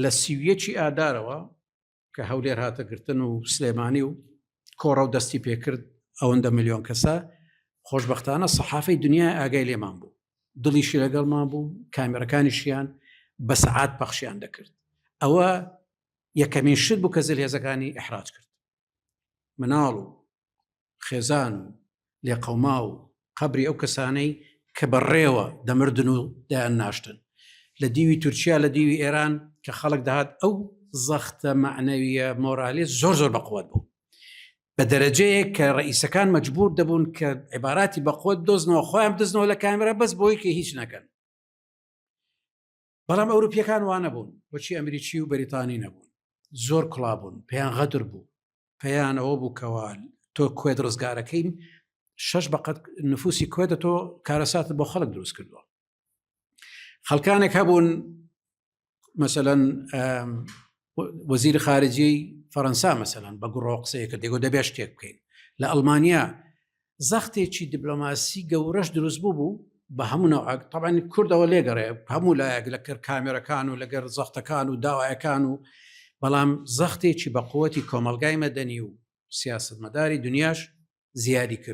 لە 31 ئادارەوە کە هەولێر هاتە گرتن و سلێمانی و کۆڕە و دەستی پێکرد ئەوەندە ملیۆن کەسە خۆشببختانە سەحافەی دنیا ئاگای لێمان بوو دڵیشی لەگەڵمان بوو کامێرەکانیشیان بە سەعات پەخشیان دەکرد ئەوە یەکەمین شت بوو کە زلهێزەکانی ئەحراج کرد مناڵ و خێزان و لێقەوما و قەبری ئەو کەسانەی کە بەڕێوە دەمردن و دەیان ناشتن لە دیوی تورکیا لە دیوی ئێران کە خەڵک دەهات ئەو زەختە معنەویە مۆرالی زۆر زۆر بەقوت بوو بە دەرەجەیەک کە ڕئیسەکان مەجبور دەبوون کە عیباراتی بەقوت دۆزنەوە خۆیان بدزنەوە لە کامێرا بەس بۆی کە هیچ نەکەن بەڵام ئەوروپیەکان وانە بوون بۆچی ئەمریکی و بەریتانی نەبوون زۆر کڵا بوون پێیان غەدر بوو پێیان ئەوە بوو کەوا تۆ کوێت ڕزگارەکەین شەش بەقەت نفوسی کوێتە تۆ کارەساتت بۆ خەڵک دروست کردووە خەڵکانێک هەبوون مەسەەن وەزیر خارجی فەەنسا مەسەەن بە گوڕۆ قسەیە کرد دەگۆ دەبێ شتێک بکەین لە ئەڵمانیا زەختێکی دیبلۆماسی گەورەش دروست بوو بوو بە هەموو نەوعەک تەبعەن کوردەوە لێگەڕێ هەموو لایەک لە کەر کامێرەکان و لەگەر زەختەکان و داوایەکان و بەڵام زەختێکی بە قوتی کۆمەلگای مەدەنی و سیاستمەداری دنیاش زیادی کرد.